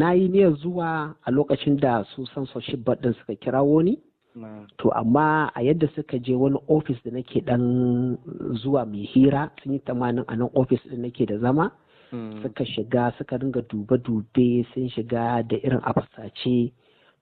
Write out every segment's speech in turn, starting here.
Na yi niyyar zuwa a lokacin da su censorship board din suka kirawo ni. To amma a yadda suka je wani ofis da nake dan zuwa mai hira, sun yi tamanin a nan ofis din nake da zama. Suka shiga, suka ringa dube-dube, sun shiga da irin afasace.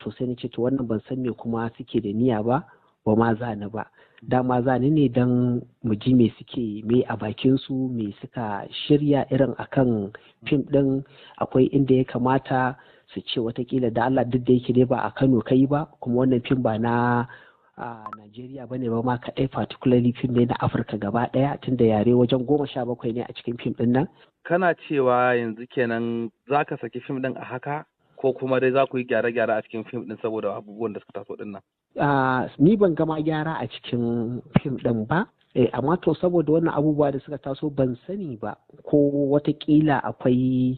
To sai nace, to wannan ban san me kuma suke da niyya ba, ba ma za ni ba. Dama za ni ne don mu ji me suke, me a bakin su, me suka shirya irin akan fim din. Akwai inda ya kamata su ce watakila da Allah, duk da yake dai ba a Kano kai ba, kuma wannan fim ba na a Najeriya ba ne ba ma kaɗai, particularly fim ne na Afirka gaba ɗaya, tunda yare wajen 17 ne a cikin fim ɗin nan. Kana cewa yanzu kenan za ka saki fim ɗin a haka, ko kuma dai za ku yi gyare-gyare a cikin fim ɗin saboda abubuwan da suka taso ɗin nan? Ni ban gama gyara a cikin fim ɗin ba. Amma to saboda wannan abubuwa da suka taso, ban sani ba ko watakila akwai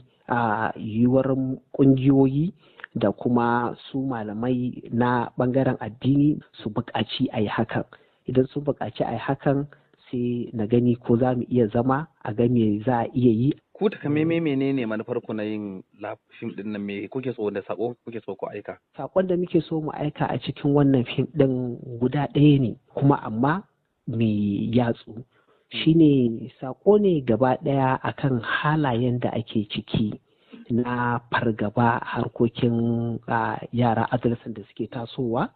yiwuwar ƙungiyoyi da kuma su malamai na ɓangaren addini su buƙaci a yi hakan. Idan sun buƙaci a yi hakan, sai na gani ko za mu iya zama a ga me za a iya yi. Ku takamaimai menene manufar ku na yin fim ɗin nan? Me kuke so, da sako kuke so ku aika? Sakon da muke so mu aika a cikin wannan fim ɗin guda ɗaya ne kuma, amma mai yatsu. Shine sako ne gaba ɗaya akan halayen da ake ciki na fargaba harkokin yara adolescent da suke tasowa,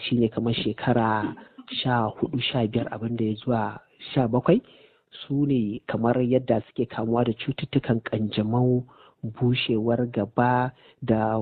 shine kamar shekara 14, 15, abin da ya zuwa 17, su ne kamar yadda suke kamuwa da cututtukan kanjamau, bushewar gaba da